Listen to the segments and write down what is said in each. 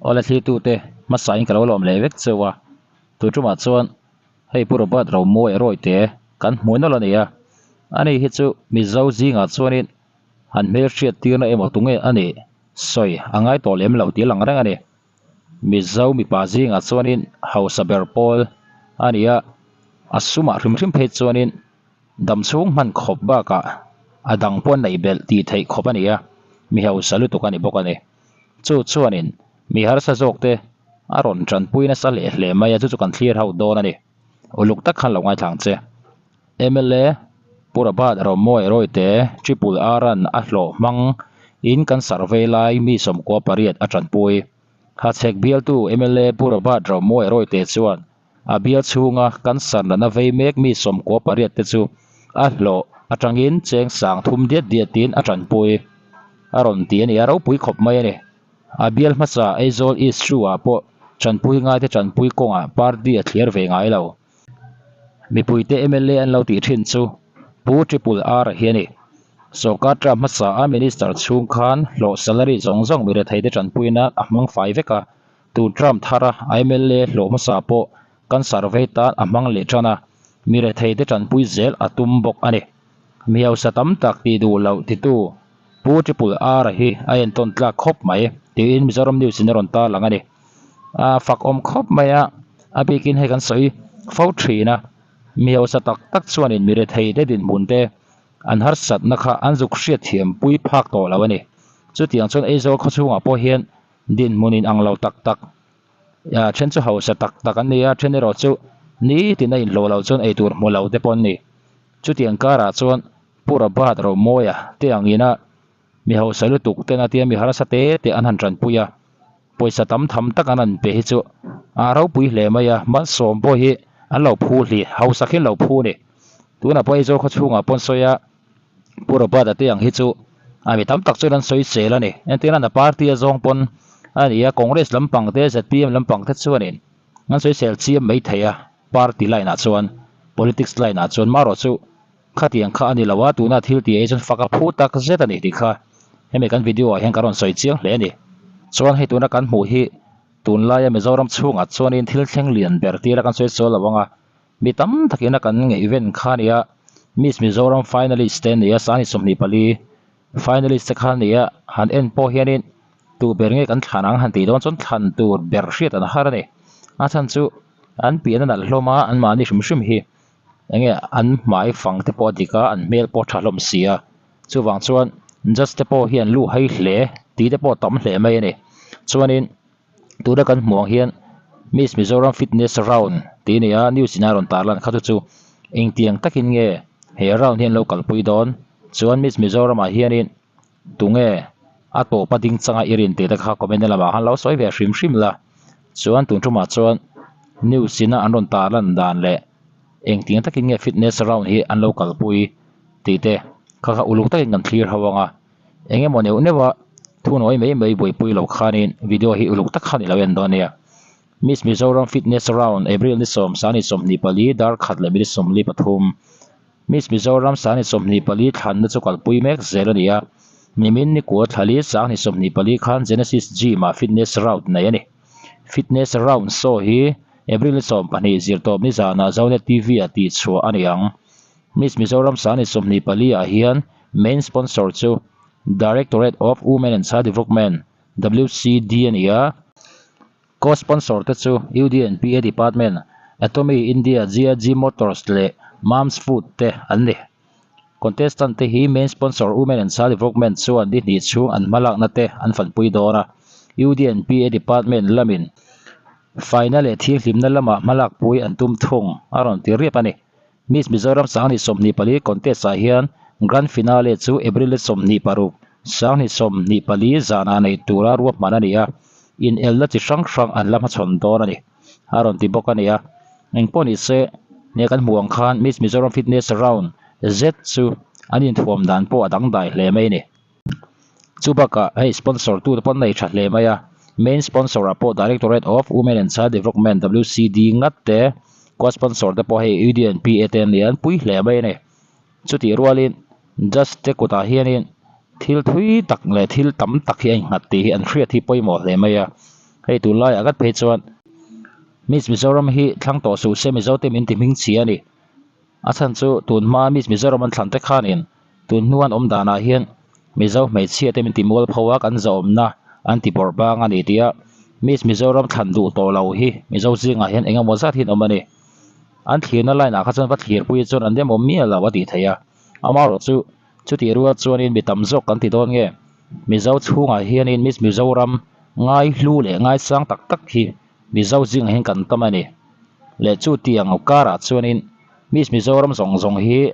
Awle thlirtute hmasain ka lo lawm leh vek cheu a, tun tumah chuan hei Pu Robert Romawi Rawite kan hmu nawlh a ni a, ani hi chu Mizo zingah chuanin han hmelhriat tirna emaw tunge a nih sawi a ngai tawh lem lo tih a lang reng a ni. Mizo mipa zingah chuanin hausa ber pawl a ni a, a sumah hrim hrim phei chuanin Dam chhung hman khawp bakah a dang pawh neih belh tih theih khawp a ni a, mi hausa lutuk a ni bawk a ni. Chu chuanin mi harsa zawkte a rawn tanpui nasa leh hle mai a, chu chu kan thlir ho dawn a ni. Uluk tak khan lo ngaithla ang che. Mla Pu Rabat Romawi Rawite Triple R-a'n a hlawh hmang in kan survey lai mi 18 a tanpui. Hachhek bialtu mla Pu Rabat Romawi Rawite chuan A bial chhunga cancer nana vei mek mi 18 te chu a hlawh atangin cheng sang thum diat diatin a tanpui a rawn ti a ni a, ropui khawp mai a ni. A bial hmasa Aizawl East Two ah pawh tanpui ngaite tanpui kawngah party a thliar ve ngai lo. Mipuite mla an lo tih thin chu Pu Triple R hi a ni. Sawrkar term hmasa a Minister chhung khan hlawh salary zawng zawng miretheite tanpuina a hmang fai vek a. Tun term thara mla hlawh hmasa pawh cancer vei tan a hmang leh tan a, mi retheite tanpui zel a tum bawk a ni. Mi hausa tam tak tih duh loh titu Pu Triple R hi a entawn tlak khawp mai tiin Mizoram News in a rawn tarlang a ni. A fak awm khawp mai a, a bikin hei kan sawi fo thin a, mi hausa tak tak chuanin mi retheite dinhmun te an harsatna kha an zuk hriatthiam pui phak tawh lo a ni. Chutiang chuan Aizawl khawchhungah pawh hian Dinhmun in ang lo tak tak, then chu hausa tak tak an ni a, then erawh chu nitin a inhlawh loh chuan eitur hmu lo te pawh an ni. Chutiang karah chuan Pu Robert Romawia te angina mi hausa lutuk ten a tia mi harsa te te an han tanpui a, pawisa tam tham tak an han pe hi chu a ropui hle mai a, malsawm pawh hi an lo phu hli, hausa khi an lo phu a ni. Tunah pawh Aizawl khawchhungah pawh an sawi a. Pu Robert-a te ang hi chu a mi tam tak chuan an sawi sel a ni. Entirna na party a zawng pawn a ni a, Congress lampang te, zpm lampang te chuanin an sawi sel chiam mai thei a, party line ah chuan, politics line ah chuan marawh chu khatiang kha a ni lo a, tuna thil tih ah hi chuan fak a phu tak zet a ni tih kha hemi kan video ah hian ka rawn sawi chiang hle a ni. Chuan hei tuna kan hmuh hi tunlaia Mizoram chhungah chuanin thil thleng lian ber tira kan sawi sual lo ang a, Mi tam takin a kan ngaihven kha a ni a, Miss Mizoram finalist te a ni a, Sani 24 finalist te kha a ni a, han en pawh hianin tu ber nge kan thlan ang han tih dawn chuan thlan tur ber hriat an har a ni. A chhan chu an pian a nalh hlawm a, anmahni hrim hrim hi eng nge an hmai fang te pawh a dik a, an hmel pawh a tha hlawm si a, chuvang chuan judge te pawh hi an luh hai hle tih te pawh a tam hle mai a ni. Chuanin. Tuna kan hmuh ang hian Miss Mizoram Fitness Round tih a ni a, news in a rawn tarlan kha chu chu engtiang takin nge he round hi an lo kalpui dawn chuan Miss Mizoram ah hianin tunge a tawpa ding changa i rin tih te kha comment na lamah khan lo sawi ve hrim hrim la chuan tun tumah chuan news in a an rawn tarlan dan leh engtiang takin nge fitness round hi an lo kalpui tih te kha kha uluk takin kan thlir ho ang a. Eng emaw neuh neuh a thunawi mai mai buaipui lo khanin video hi uluk tak khan i lo en dawn nia. Miss Mizoram Fitness Round April ni sawm sani 24 dar khat leh minute 43 Miss Mizoram sani 24 thlanna chu kalpui mek zel a ni a. Nimin ni kua thlali sangni 24 khan Genesis Gym ah fitness round nei a ni. Fitness round show hi April ni 12 zirtawp ni zanah Zonet TV ah tihchhuah a ni ang. Miss Mizoram sani 24 ah hian Main sponsor chu Directorate of Women and Child Development, WCD, a ni a. Co-sponsor te chu UDNPA Department, Atomy India, GIG Motors leh Mom's Food te an ni. Contestant te hi main sponsor Women and Child Development chuan ni hnih chhung an hmalakna te an fanpui dawn a. UDNPA Department lamin faina leh thianghlimna lamah hmalakpui an tum thung a rawn ti riap a ni. Miss Mizoram 2024 contest ah hian Grand Finale chu April 26, 2024 zanah nei tura ruahman a ni a, inelna chi hrang hrang an la hmachhawn dawn a ni, a rawn ti bawk a ni a. Engpawh ni se, nia kan hmuh ang khan Miss Mizoram Fitness Round Z chu an inthuam dan pawh a dangdai hle mai a ni. Chu bakah hei sponsor tute pawh an nei tha hle mai a, main sponsor ah pawh Directorate of Women and Child Development, WCD, ngat te, co-sponsor te pawh hei UDNPA te an ni a, an pui hle mai a ni. Chutih rualin judge te kutah hianin thil thui tak leh thil tam tak hi a innghat tih hi an hriat hi pawimawh hle mai a. Hei tunlaiah ngat phei chuan Miss Mizoram hi thlang tawh suh se Mizo te min ti hming chhia a ni. A chhan chu tun hma Miss Mizoram an thlan te khanin tun hnu an awm danah hian Mizo hmeichhia te min ti mual pho a kan zawmna an ti bawrh bang a ni tia Miss Mizoram thlan duh tawh lo hi Mizo zingah hian eng emaw zat hi an awm a ni. An thlirna line ah kha chuan va thlirpui chuan an demawm miah lo a tih theih a, amaherawh chu chutih rual chuanin mi tam zawk kan ti dawn nge Mizo chhungah hianin Miss Mizoram ngaihlu leh ngaisang tak tak hi Mizo zingah hian kan tam a ni. Leh chu tiang karah chuanin Miss Mizoram zawng zawng hi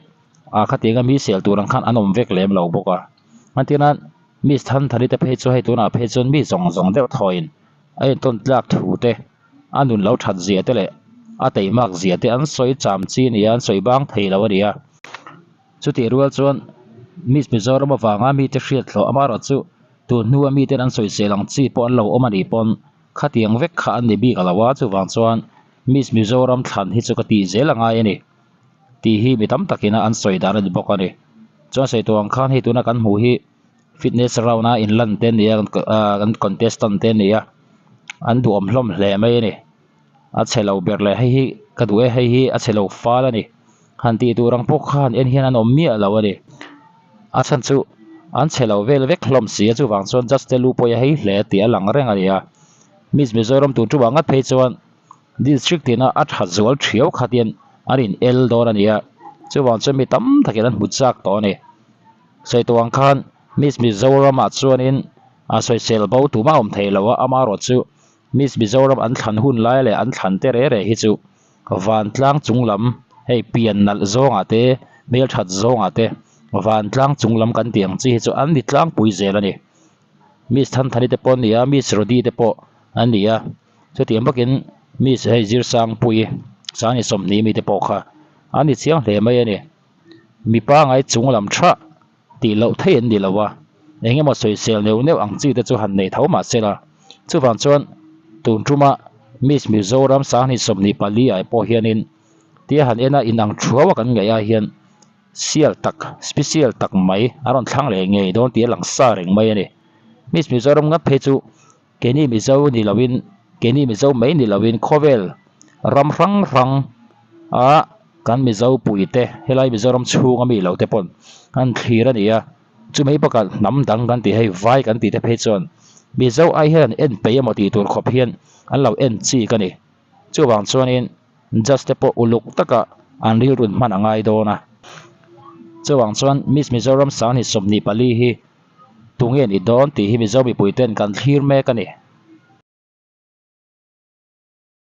ah khatianga mi sel tur ang khan an awm vek lem lo bawk a. Engtin a Miss Thanthani te phei chu hei tunah phei chuan mi zawng zawng deuh thawiin a intawn tlak thu te a nun lo that zia te leh a teimak zia te an sawi cham chi a ni a, an sawi bang thei lo a ni a. Chutih rual chuan Miss Mizoram avanga mite hriat hlawh amaherawh chu tun hnua miten an sawisel ang chi pawh an lo awm a nih pawn khatiang vek kha an ni bik lo a, chuvang chuan Miss Mizoram thlan hi chu ka tih zel a ngai a ni tih hi mi tam takin an sawi dan a ni bawk a ni. Chuan sawi tawh ang khan hei tuna kan hmuh hi fitness round a inlan te a ni a an contestant te a ni a an duhawm hlawm hle mai a ni. A chhe lo ber leh hei hi ka duh e hei hi a chhe lo fal a ni han tih tur ang pawh khan en hian an awm miah lo a ni a chhan chu an chhe lo vel vek hlawm si a chuvang chuan judge te lu pawh hi a hei hle tih a lang reng a ni a Miss Mizoram tun tumah ngat phei chuan district tina a tha zual thiau khat hian an in el dawn a ni a chuvang chuan mi tam takin an hmu chak tawh a ni sawi tawh ang khan Miss Mizoram ah chuanin a sawisel bo tumah a awm thei lo a amaherawh chu. Miss Mizoram an thlan hun lai leh an thlan te re re hi chu vantlang chung lam hei pian nalh zawngah te hmelthat zawngah te vantlang chung lam kan tih ang chi hi chu an ni tlangpui zel a ni. Miss Thanthani te pawh an ni a, Miss Rody te pawh an ni a, chutiang bakin Miss hei Zirsangpuii Sangni 20 mi te pawh kha an ni chiang hle mai a ni. Mipa ngai chung lam tha tih loh theih an ni lo a, eng emaw sawisel neuh neuh ang chi te chu han nei tho mah se la, chuvang chuan tun tuma Miss Mizoram 2024 ah pawh hianin tia han en a inang thuau a kan ngaih ah hian sial tak special tak mai a rawn thlang leh ngei dawn tih a lang sa reng mai a ni. Miss Mizoram ngat phei chu keini Mizo ni loin keini Mizo mai ni loin khawvel ram hrang hrang a kan Mizo pui te helai Mizoram chhung a mi lo te pawn an thlir a ni a chumai bakah hnam dang kan tih hei vai kan tih te phei chuan Mizo ai hian an en peih emaw tih tur khawp hian an lo en chik a ni chuvang chuanin judge te pawh uluk taka an rilrun hman a ngai dawn a chuvang chuan Miss Mizoram 2024 hi. Tunge ni dawn tih hi Mizo mipui ten kan thlir mek a ni.